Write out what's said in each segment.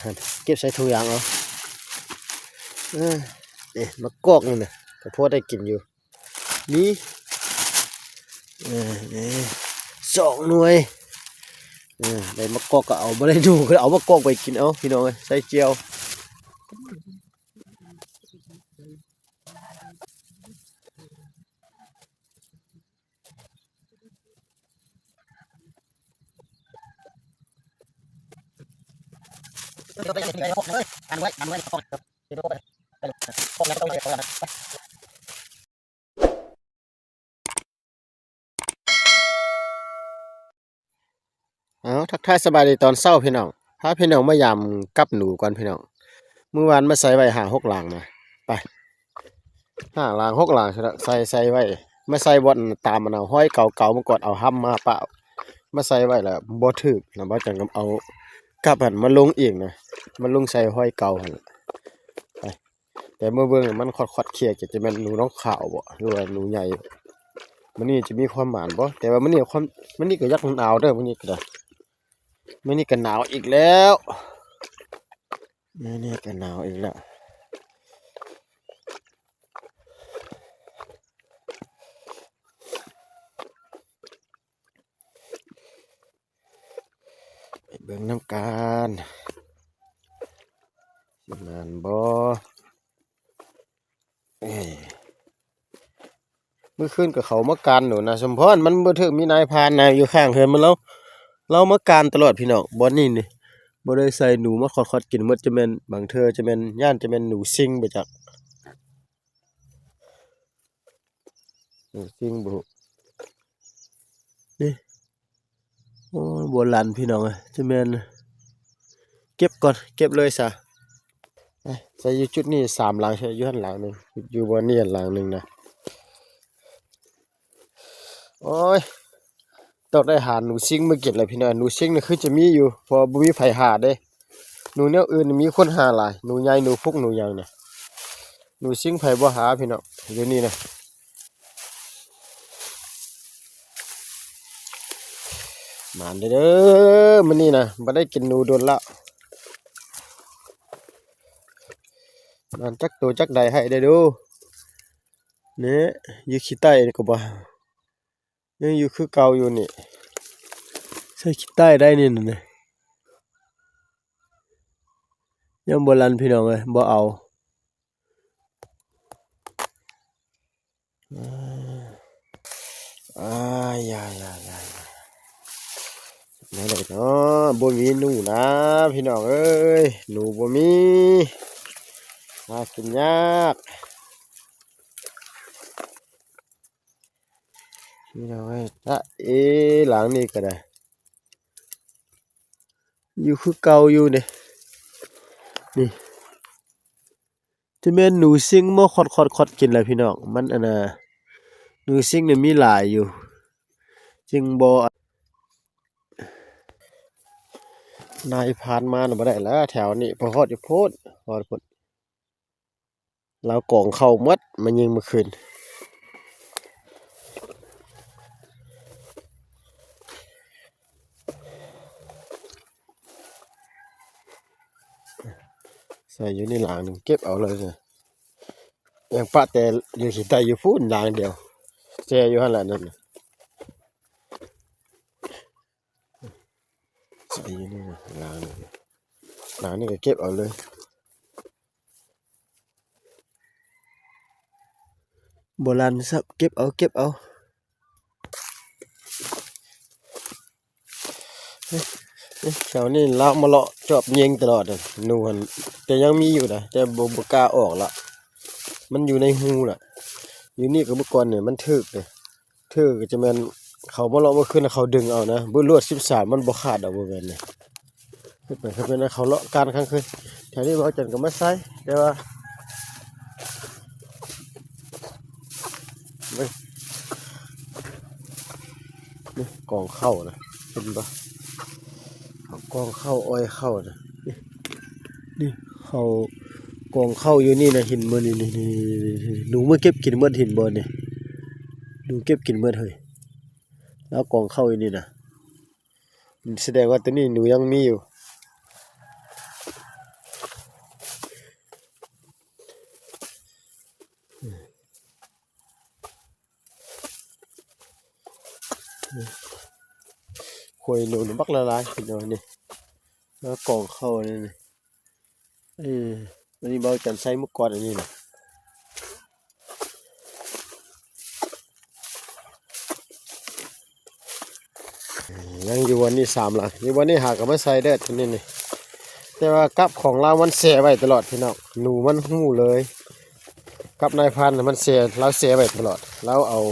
ເກັບໃສ່ຖົງຢາງເອົາ. ເອີ ນີ້ໝາກກອກນີ້ນະ ກໍພໍໄດ້ກິນຢູ່. ນີ້ ເອີ ນີ້ສອງໜ່ວຍ. ເອີ ໄດ້ໝາກກອກກໍເອົາ ບໍ່ໄດ້ດູກໍເອົາໝາກກອກໄປກິນເອົາ ພີ່ນ້ອງເອີຍ ໃສ່ຈ່ຽວ. ເອົາ ທັກທາຍສະບາຍດີຕອນເຊົ້າພີ່ນ້ອງ ພາພີ່ນ້ອງມາຢາມກັບໜູກ່ອນພີ່ນ້ອງ. ມື້ວານມາໃສ່ໄວ້ຫ້າຫົກຫຼັງນະ ໄປ ຫ້າຫຼັງຫົກຫຼັງ ໃສ່ ໃສ່ໄວ້ ມາໃສ່ບ່ອນຕາມອັນນະ ຮອຍເກົ່າໆ ມາກ່ອນ ເອົາຮຳມາປະ ມາໃສ່ໄວ້ແລ້ວບໍ່ຖືກນະ ບ່າວຈັນກໍເອົາກັບຫັ້ນມາລົງອີກນະ ມາລົງໃສ່ຮອຍເກົ່າຫັ້ນ ໄປ. ແຕ່ມາເບິ່ງມັນຂອດໆເຄຍ ຈະ ຈະແມ່ນໜູນ້ອງຂາວບໍ່ ຫຼືວ່າໜູໃຫຍ່. ມື້ນີ້ຈະມີຄວາມໝານບໍ່ ແຕ່ວ່າມື້ນີ້ຄວາມ ມື້ນີ້ກໍຢາກໜາວເດີ້ ມື້ນີ້ກໍໄດ້ ມື້ນີ້ກໍໜາວອີກແລ້ວ ມື້ນີ້ກໍໜາວອີກແລ້ວ. ໄປເບິ່ງນຳກັນ ຊິໝານບໍ່. ເອີ ມື້ຄືນກໍເຂົ້າມາການໂດນນະສົມພອນ ມັນບໍ່ຖືກມີນາຍພານນະ ຢູ່ຂ້າງເຮືອນມັນ ລາວ ລາວມາການຕະຫຼອດພີ່ນ້ອງ. ບ່ອນນີ້ນີ້ ບໍ່ໄດ້ໃສ່ໜູມາຂອດໆກິນໝົດ ຈະແມ່ນ ບາງເທື່ອຈະແມ່ນ ຢ້ານຈະແມ່ນໜູຊິງບໍ່ຈັກ ເອີ ຊິງບໍ່ຮູ້ ນີ້ ໂອ້ ບໍ່ລັນພີ່ນ້ອງເອີຍ ຈະແມ່ນ ເກັບກ່ອນ ເກັບເລີຍຊະ. ໃສ່ຢູ່ຈຸດນີ້ສາມຫຼັງ ໃສ່ຢູ່ຫັ້ນຫຼັງໜຶ່ງ ຢູ່ບ່ອນນີ້ຫຼັງໜຶ່ງນະ. ໂອ້ຍ ຕ້ອງໄດ້ຫາໜູຊິງມາກິນແລ້ວພີ່ນ້ອງ. ໜູຊິງນີ້ຄືຈະມີຢູ່ ເພາະວ່າບໍ່ມີໃຜຫາເດ້. ໜູແນວອື່ນມີຄົນຫາຫຼາຍ ໜູໃຫຍ່ ໜູພຸກ ໜູຫຍັງນະ. ໜູຊິງໃຜບໍ່ຫາພີ່ນ້ອງ ຢູ່ນີ້ນະ. ໝານເດີ້ ມື້ນີ້ນະ ບໍ່ໄດ້ກິນໜູດົນລະ ໝານຈັກໂຕຈັກໃດໃຫ້ໄດ້ດູ. ນີ້ ຢູ່ຂີ້ໃຕ້ນີ້ກໍບໍ່ ຍັງຢູ່ຄືເກົ່າຢູ່ນີ້ ໃສ່ຂີ້ໃຕ້ໄດ້ນີ້ນະ ນີ້ ຍັງບໍ່ລັນພີ່ນ້ອງເອີຍ ບໍ່ເອົາ. ອາ ອາ ຢາ ຢາ ຢາ ແນວໃດເນາະ ບໍ່ມີໜູນະ ພີ່ນ້ອງເອີຍ ໜູບໍ່ມີ ຫາກິນຍາກ. ພີ່ນ້ອງເອີຍ ຕະເອ ຫຼັງນີ້ກໍໄດ້ ຢູ່ຄືເກົ່າຢູ່ເດ້ ນີ້ ຈະແມ່ນໜູຊິງມາຂອດໆໆກິນແຫຼະພີ່ນ້ອງ. ມັນ ອັນນ່າ ໜູຊິງນີ້ມີຫຼາຍຢູ່ ຈຶ່ງບໍ່ ນາຍພານມານະ ບໍ່ໄດ້ແລ້ວ ແຖວນີ້ ພໍຮອດຢູ່ພຸ້ນ ຮອດພຸ້ນ. ລາວກອງເຂົ້າໝົດ ມາຍິງມື້ຄືນ. ໃສ່ຢູ່ໃນຫຼັງໜຶ່ງ ເກັບເອົາເລີຍ ຍັງປະແຕ່ຢູ່ຂີ້ໃຕ້ຢູ່ພຸ້ນຫຼັງດຽວ ແຊ່ຢູ່ຫັ້ນແຫຼະນັ້ນ. ໃສ່ຢູ່ນີ້ນະ ຫຼັງນີ້ ຫຼັງນີ້ກໍເກັບເອົາເລີຍ ບໍ່ລັນຊ້ຳ ເກັບເອົາ ເກັບເອົາ. ແຖວນີ້ລາວມາເລາະຈອບຍິງຕະຫຼອດ ໜູຫັ້ນ ແຕ່ຍັງມີຢູ່ນະ ແຕ່ບໍ່ ບໍ່ກ້າອອກລະ ມັນຢູ່ໃນຮູລະ. ຢູ່ນີ້ກໍເມື່ອກ່ອນນີ້ມັນຖືກເດ້ ຖືກກໍຈະແມ່ນເຂົາມາເລາະມື້ຄືນ ເຂົາດຶງເອົານະ ເບິ່ງລວດສິບສາມ ມັນບໍ່ຂາດດອກ ບໍ່ແມ່ນນີ້. ເຮັດໄປ ເຂົາເປັນ ເຂົາເລາະການກາງຄືນ ແຖວນີ້ບ່າວຈັນກໍມາໃສ່ ແຕ່ວ່າ ເບິ່ງ ນີ້ກອງເຂົ້ານະ ເຫັນບໍ່ ເຂົາກອງເຂົ້າ ອ້ອຍເຂົ້ານະ ນີ້ ນີ້ເຂົາກອງເຂົ້າຢູ່ນີ້ນະ ເຫັນບໍ່ນີ້ ນີ້ ນີ້ ນີ້ ນີ້ ໜູມາເກັບກິນໝົດ ເຫັນບໍ່ນີ້ ໜູເກັບກິນໝົດເຮີ້ຍ ລາວກອງເຂົ້າຢູ່ນີ້ນະ. ສະແດງວ່າໂຕນີ້ໜູຍັງມີຢູ່. ໂອ້ຍ ໜູບັກຫຼາຍໆ ພີ່ນ້ອງ ນີ້ ມາກອງເຂົ້ານີ້. ເອີ ອັນນີ້ເບົາຈັນໃສ່ມື້ກ່ອນ ອັນນີ້ນະ ຍັງຢູ່ບ່ອນນີ້ສາມຫຼັງ ຢູ່ບ່ອນນີ້ຫາກະມາໃສ່ເດີ ໂຕນີ້ນີ້ ແຕ່ວ່າກັບຂອງລາວມັນແຊ່ໄວ້ຕະຫຼອດ ພີ່ນ້ອງ ໜູມັນຮູ້ເລີຍ ກັບນາຍພັນມັນແຊ່ ລາວແຊ່ໄວ້ຕະຫຼອດ ລາວເອົາ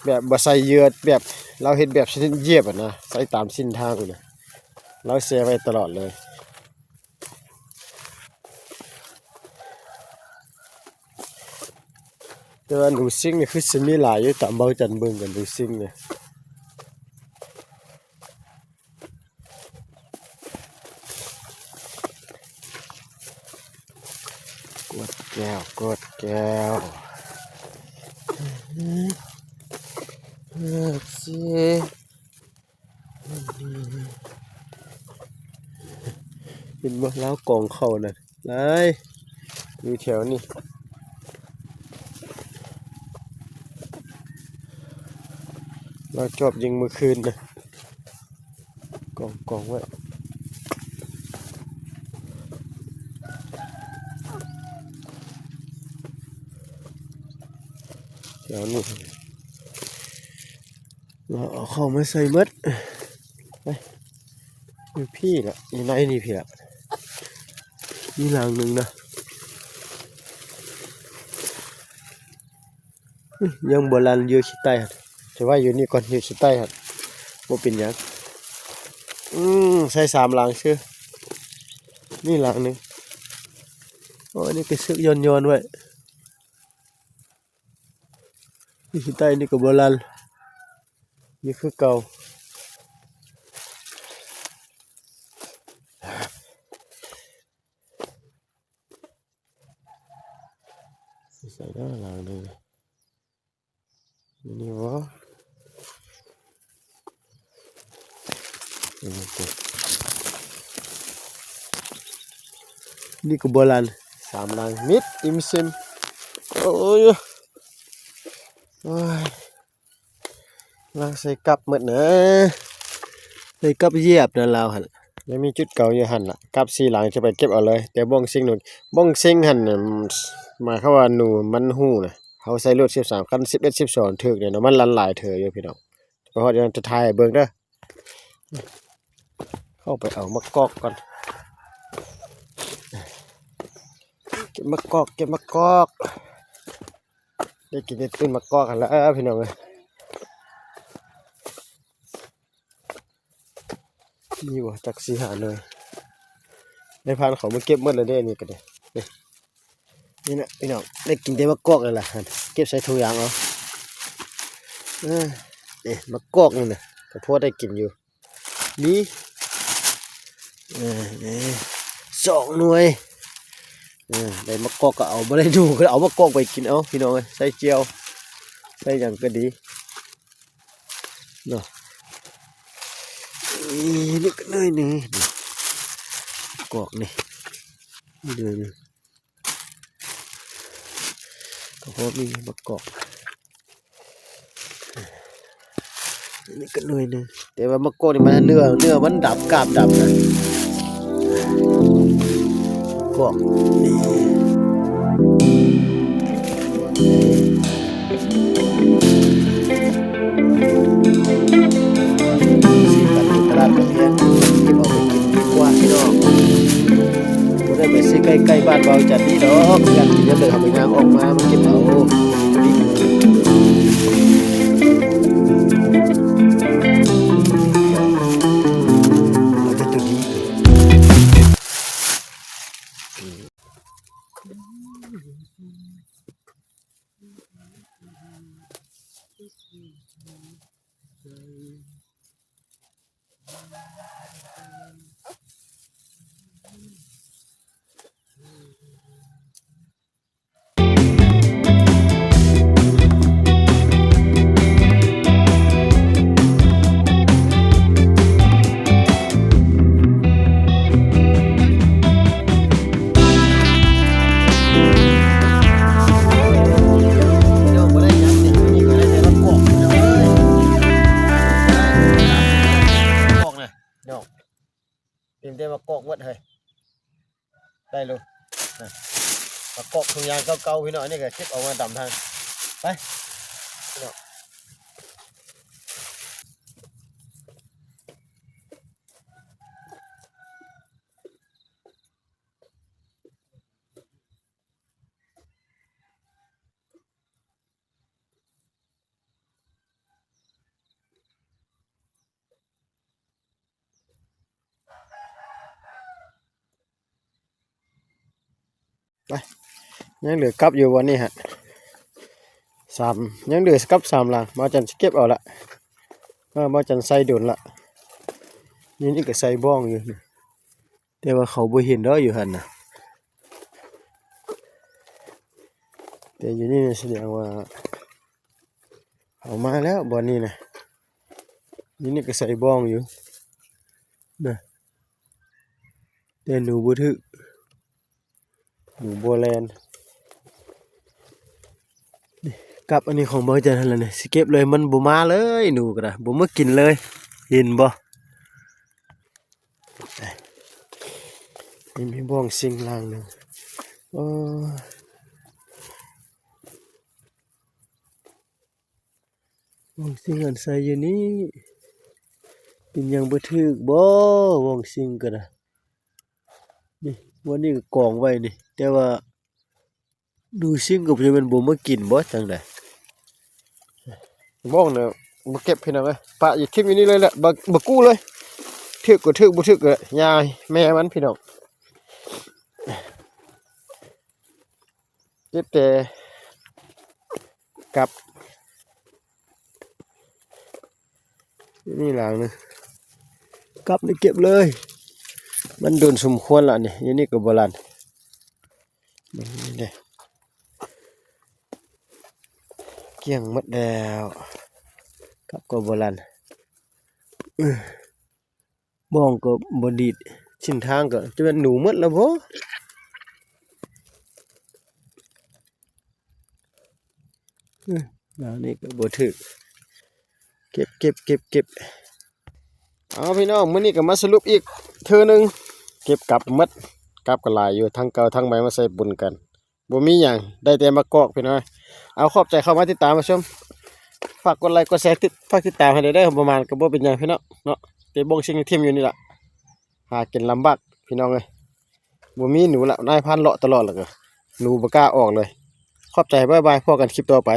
ແບບບໍ່ໃສ່ເຫຍື່ອ ແບບລາວເຮັດແບບຊະນິດຢຽບຫັ້ນນະ ໃສ່ຕາມເສັ້ນທາງນະ ລາວແຊ່ໄວ້ຕະຫຼອດເລີຍ. ແຕ່ວ່າໜູຊິງນີ້ຄືຊິມີຫຼາຍຢູ່ ຕາມເບົາຈັນເບິ່ງກັນ ໜູຊິງນີ້ ກວດແກ້ວ ກວດແກ້ວ ເອີ ຊິ ເຫັນບໍ່ ລາວກອງເຂົ້ານະ ຫຼາຍ ຢູ່ແຖວນີ້ ລາວຈອບຍິງມື້ຄືນນະ ກອງ ກອງໄວ້ ແຖວນີ້. ລາວເອົາເຂົ້າມາໃສ່ໝົດ ໄປ ຢູ່ພີ້ລະ ຢູ່ໃນນີ້ພີ້ລະ ມີຫຼັງໜຶ່ງນະ ຍັງບໍ່ລັນ ຢູ່ຂີ້ໃຕ້ຫັ້ນ ຈະໄວ້ຢູ່ນີ້ກ່ອນ ຢູ່ຂີ້ໃຕ້ຫັ້ນ ບໍ່ເປັນຫຍັງ ອືມ ໃສ່ສາມຫຼັງຊື່ ນີ້ຫຼັງໜຶ່ງ ໂອ້ ອັນນີ້ກະເຊືອກຍ້ອນໆໄວ້. ນີ້ຂີ້ໃຕ້ນີ້ກະບໍ່ລັນ ນີ້ຄືເກົ່າ ໃສ່ເດີ ລ້າງເດີ ນີ້ບໍ່ ນີ້ກະບໍ່ລັນ ສາມຫຼັງ ມິດ ອີ່ມຊິມ ໂອ້ຍ ໂອ້ຍ ລາວໃສ່ກັບໝົດນະ ໃສ່ກັບຢຽບນະລາວຫັ້ນ ຍັງມີຈຸດເກົ່າຢູ່ຫັ້ນລະ ກັບສີ່ຫຼັງຈະໄປເກັບເອົາເລີຍ ແຕ່ບ້ອງເສັງໂນ່ນ ບ້ອງເສັງຫັ້ນ ໝາຍຄວາມວ່າໜູມັນຮູ້ນະ ເຮົາໃສ່ໂລດສິບສາມ ຄັນສິບເອັດ ສິບສອງຖືກແນ່ນອນ ມັນລັນຫຼາຍເທື່ອຢູ່ພີ່ນ້ອງ ໄປຮອດນັ້ນຈະຖ່າຍໃຫ້ເບິ່ງເດີ ເຂົ້າໄປເອົາໝາກກອກກ່ອນ ເກັບໝາກກອກ ເກັບໝາກກອກ ໄດ້ກິນແຕ່ຕົ້ນໝາກກອກຫັ້ນລະພີ່ນ້ອງເອີຍ ມີບໍ່ຈັກສີ່ຫ້າໜ່ວຍ ນາຍພານເຂົາມາເກັບໝົດແລ້ວເດ້ ນີ້ກະເດ້ ນີ້ນະພີ່ນ້ອງ ໄດ້ກິນແຕ່ໝາກກອກນີ້ລະ ເກັບໃສ່ຖົງຢາງເອົາ ເອີ ເດ້ ໝາກກອກນີ້ນະ ກະພໍໄດ້ກິນຢູ່ ນີ້ ເອີ ເດ້ ສອງໜ່ວຍ ເອີ ໄດ້ໝາກກອກກະເອົາ ບໍ່ໄດ້ດູກະເອົາໝາກກອກໄປກິນເອົາ ພີ່ນ້ອງເອີຍ ໃສ່ຈ່ຽວ ໃສ່ຫຍັງກະດີເນາະ ນີ້ກະໜ້ອຍໜຶ່ງ ກອກນີ້ ນີ້ໜ່ວຍໜຶ່ງ ກະພໍມີໝາກກອກ ນີ້ກະໜ່ວຍໜຶ່ງ ແຕ່ວ່າໝາກກອກນີ້ມັນເນື້ອ ເນື້ອມັນດຳ ກາບດຳນະ ກອກນີ້ ຊື້ກັນຢູ່ຕະຫຼາດກະແພງ ເກັບເອົາໄປກິນດີກວ່າພີ່ນ້ອງ ບໍ່ໄດ້ໄປຊື້ໃກ້ໆບ້ານເບົາຈັນນີ້ດອກ ຢ້ານກິນຍາມໃດເຮົາກະຍ່າງອອກມາ ມາເກັບເອົາ ເອົາແຕ່ໂຕດີ. ໄດ້ໂລດ ນະ ມາກອກທຸງຍາງເກົ່າໆ ພີ່ນ້ອງ. ອັນນີ້ກໍເກັບເອົາມາດຳທາງ ໄປ ພີ່ນ້ອງ. ໄປ ຍັງເຫຼືອກັບຢູ່ບ່ອນນີ້ຮະ ສາມ ຍັງເຫຼືອກັບສາມຫຼັງ. ບ່າວຈັນຊິເກັບເອົາລະ ເອີ ບ່າວຈັນໃສ່ດົນລະ. ຢູ່ນີ້ກໍໃສ່ບ້ອງຢູ່ ແຕ່ວ່າເຂົາບໍ່ເຫັນດອກຢູ່ຫັ້ນນະ ແຕ່ຢູ່ນີ້ສະແດງວ່າເຂົາມາແລ້ວບ່ອນນີ້ນະ. ຢູ່ນີ້ກໍໃສ່ບ້ອງຢູ່ນະ ແຕ່ໜູບໍ່ຖືກ ໜູບໍ່ແລ່ນ. ກັບອັນນີ້ຂອງບ່າວຈັນຫັ້ນລະນີ້ ຊິເກັບເລີຍ ມັນບໍ່ມາເລີຍ ໜູກໍໄດ້ ບໍ່ມາກິນເລີຍ ເຫັນບໍ່? ນີ້ມີບ່ອງຊິງຫຼັງໜຶ່ງ ໂອ້ ບ່ອງຊິງອັນໃສ່ຢູ່ນີ້ ເປັນຫຍັງບໍ່ຖືກບໍ່ ບ່ອງຊິງກໍໄດ້. ນີ້ ບ່ອນນີ້ກໍກອງໄວ້ນີ້ ແຕ່ວ່າ ໜູຊິງກໍບໍ່ແມ່ນບໍ່ມາກິນບໍ່ ຈັ່ງໃດ? ບ້ອງນະ ບໍ່ເກັບ ພີ່ນ້ອງເອີຍ ປະຢູ່ ຖິ້ມຢູ່ນີ້ເລີຍແຫຼະ ບໍ່ ບໍ່ກູ້ເລີຍ ຖືກກໍຖືກ ບໍ່ຖືກກໍຢ່າ ແມ່ມັນ ພີ່ນ້ອງ. ເກັບແຕ່ກັບ ນີ້ຫຼັງໜຶ່ງ ກັບນີ້ເກັບເລີຍ ມັນດົນສົມຄວນລະນີ້ ຢູ່ນີ້ກໍບໍ່ລັ່ນ ນີ້ເດ້ ກ້ຽງໝົດແລ້ວ ກັບກໍບໍ່ລັ່ນ ບ້ອງກໍບໍ່ດີດ ຊິ້ນທາງກໍຈະແມ່ນໜູໝົດແລ້ວບໍ່? ເອີ ແນວນີ້ກໍບໍ່ຖືກ ເກັບ ເກັບ ເກັບ ເກັບ. ເອົາ ພີ່ນ້ອງ ມື້ນີ້ກໍມາສະຫຼຸບອີກເທື່ອໜຶ່ງ ເກັບກັບໝົດ ກັບກໍຫຼາຍຢູ່ ທັງເກົ່າທັງໃໝ່ມາໃສ່ປົນກັນ. ບໍ່ມີຫຍັງ ໄດ້ແຕ່ມາກອກ ພີ່ນ້ອງ. ເອົາ ຂອບໃຈເຂົ້າມາຕິດຕາມມາຊົມ ຝາກກົດໄລກົດແຊ ຕິດ ຝາກຕິດຕາມໃຫ້ແດ່ເດີ ບໍ່ມານກໍບໍ່ເປັນຫຍັງ ພີ່ນ້ອງເນາະ ແຕ່ບ້ອງຊິງຖິ້ມຢູ່ນີ້ລະ ຫາກິນລຳບາກ ພີ່ນ້ອງເອີຍ. ບໍ່ມີໜູລະ ນາຍພານເລາະຕະຫຼອດ ແລ້ວກໍໜູບໍ່ກ້າອອກເລີຍ. ຂອບໃຈ ບາຍບາຍ ພົບກັນຄລິບຕໍ່ໄປ.